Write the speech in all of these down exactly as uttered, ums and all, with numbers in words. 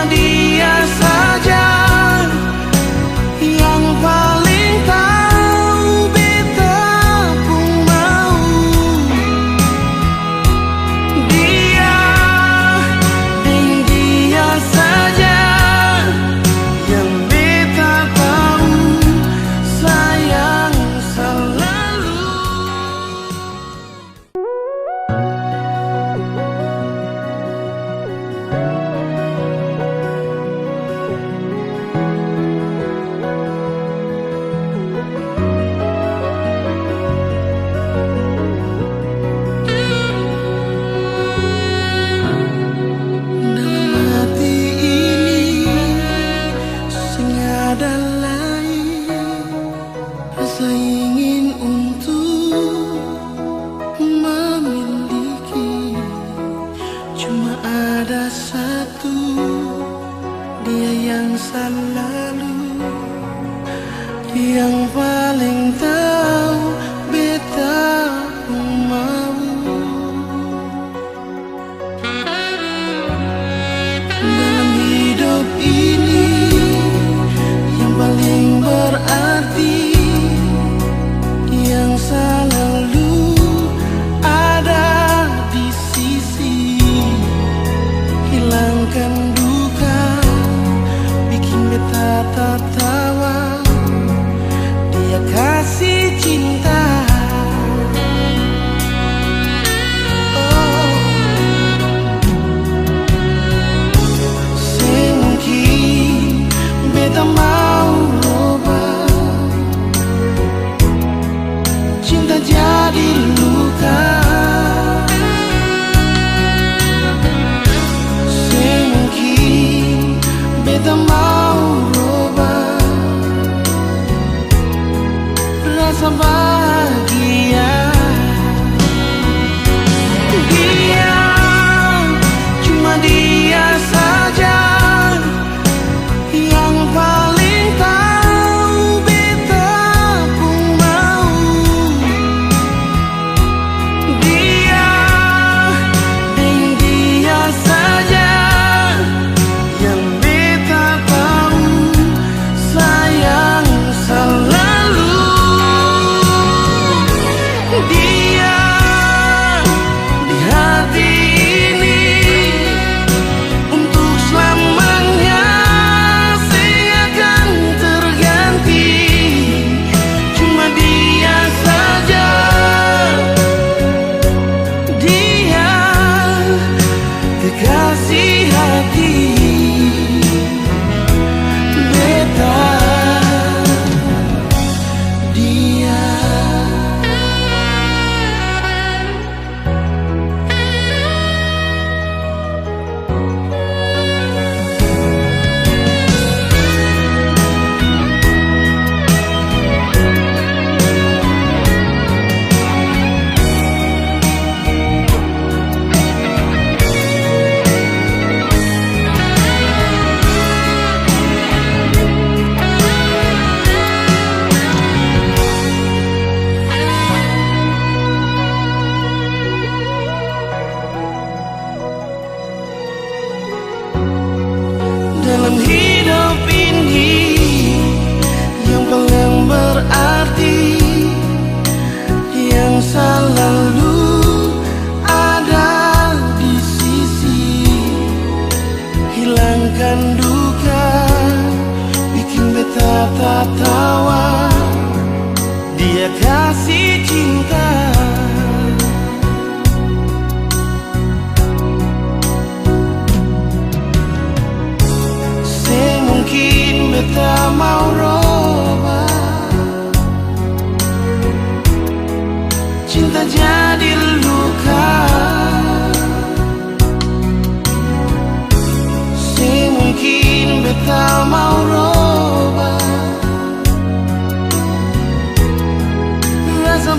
Dia saja yang paling tau beta pung mau. Dia, deng dia saja yang beta tau sayang salalu. Dalam hati ini seng ada lai rasa ingin untuk memiliki. Cuma ada satu, dia yang salalu, yang paling tau beta pung mau. Dalam hidup ini, yang paling berarti, yang salalu ada di sisi, hilangkan duka, biking beta tatawa. Dia kasi cinta. Oh. Seng mungkin beta mau roba cinta jadi luka. Seng mungkin beta mau roba rasa bahagia. Dia, cuma dia saja yang paling tau beta pung mau. Dia, deng dia saja yang beta tau sayang salalu. Dia di hati ini untuk selamanya seng akan terganti. Cuma dia saja, dia kekasih hati beta, dia. Dalam hidup ini, yang paling berarti, yang salalu ada di sisi, hilangkan duka, biking beta tatawa. Dia kasi cinta. Seng mungkin beta mau roba cinta jadi luka. Seng mungkin beta mau roba rasa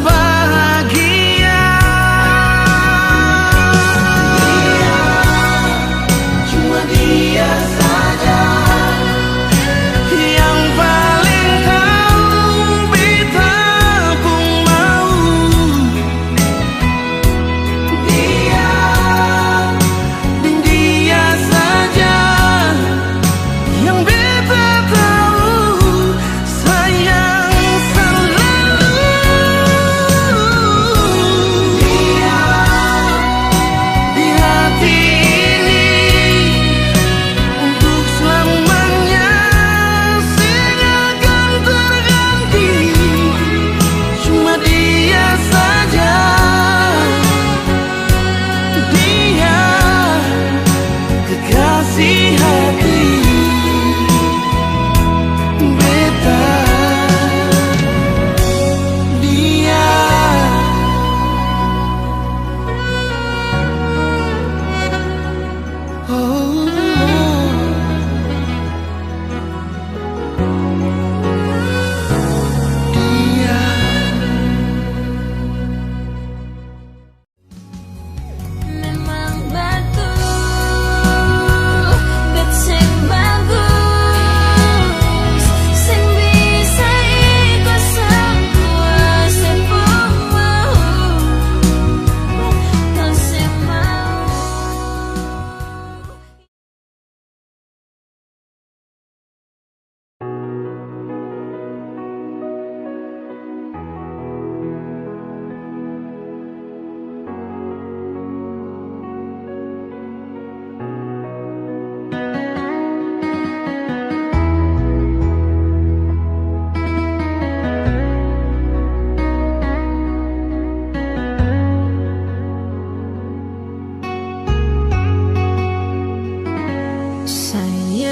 Sayang,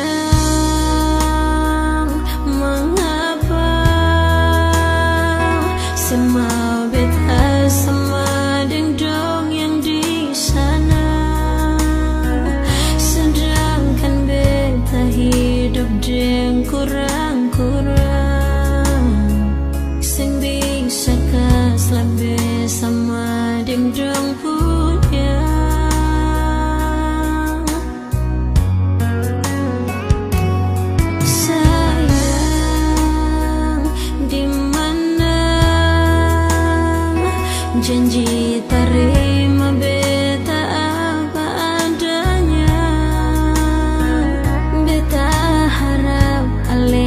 mangapa seng mau beta sama deng dong yang di sana, sedangkan beta hidup deng kurang-kurang, seng bisa kas lebe sama deng dong punya. Sayang, di mana janji tarima beta apa adanya? Beta harap ale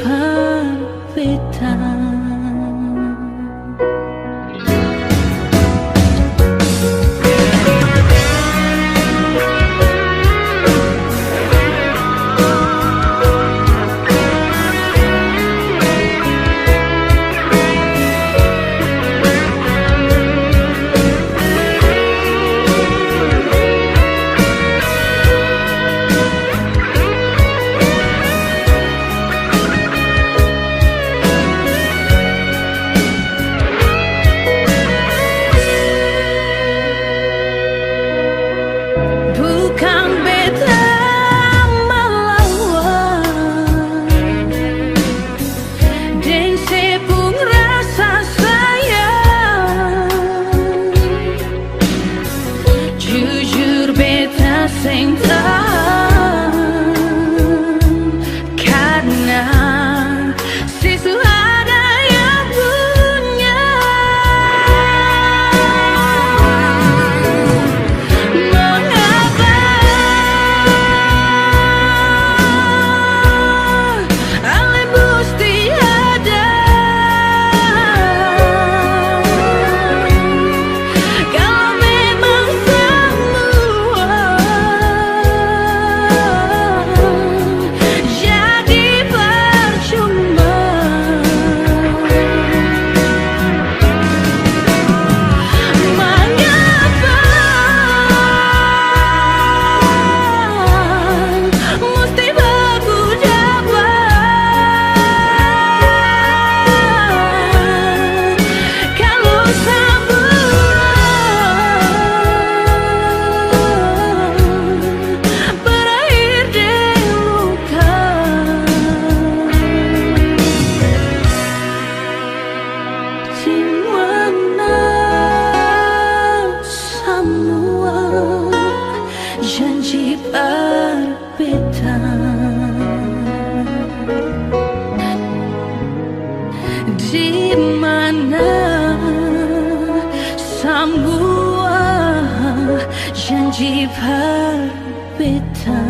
par beta. Bukang beta malawan deng se pung rasa sayang. Jujur beta seng tahan, karna se su ada yang punya. Mangapa? Ale musti ada. Kalo memang samua jadi parcuma. Mangapa musti baku dapa? Kalo samua berakhir deng luka. Di mana samua janji par beta? Di mana samua janji par beta?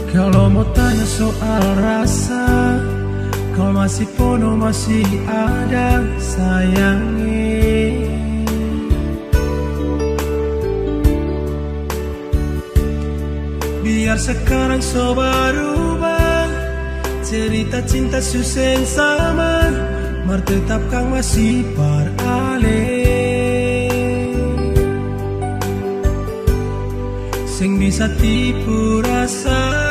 Kalo mo tanya soal rasa, kalo masi pono masi ada, sayang e. Biar sakarang so barubah, cerita cinta su seng sama, mar tetap kang masi par ale. Seng bisa tipu rasa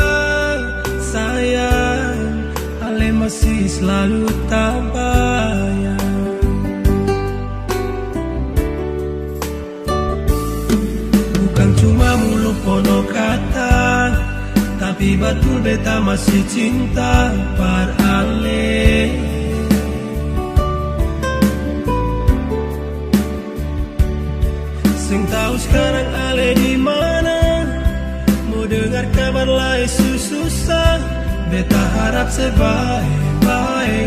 sayang, ale masi slalu tabayang. Bukang cuma mulu pono kata, tapi batul beta masi cinta par ale. Seng tau skarang ale di mana, mo dengar kabar lae su susah, beta harap se bae-bae.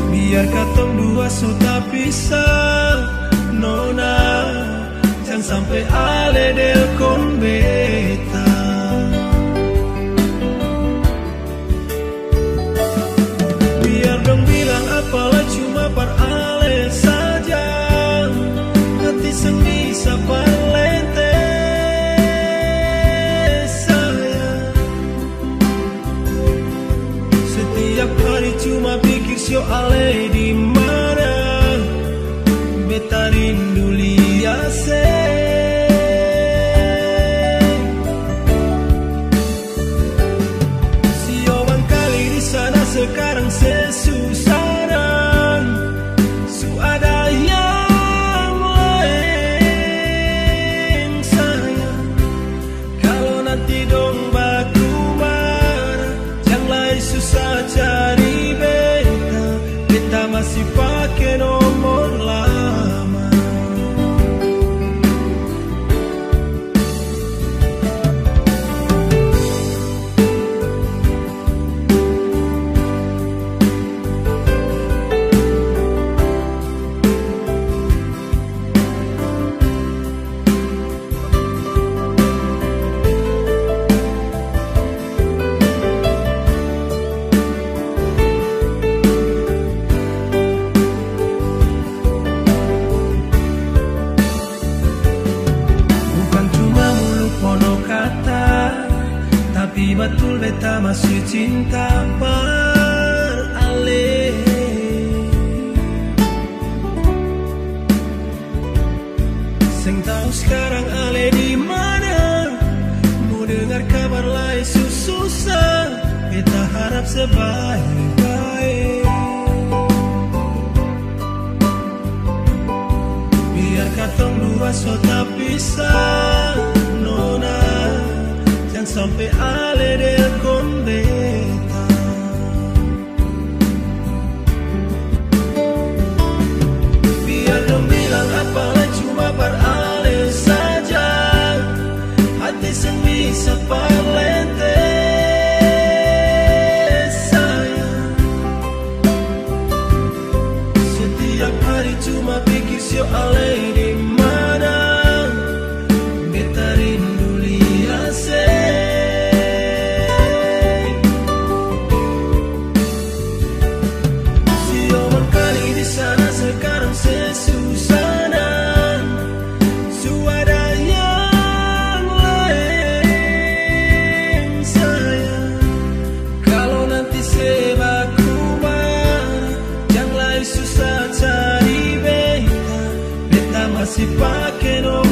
Biar katong dua su tapisah, nona, jang sampe ale delkon beta. Biar dong bilang apa lai cuma par ale saja, hati seng bisa par lente, sayang. Setiap hari cuma pikir sio ale di mana. Batul beta masih cinta par ale. Seng tau skarang ale di mana, mo dengar kabar lai su susah, beta harap se bae-bae. Biar katong dua so tapisah, nona, jang sampe ale delkon beta. Biar dong bilang apa lai cuma par ale saja, hati seng bisa par lente, sayang. Setiap hari cuma pikir sio ale di mana, beta rindu lia se. Sio mangkali di sana, sekarang se su sana, su ada yang laeng, sayang. Kalo nanti se baku bale, jang lai susah cari beta, beta masih pake no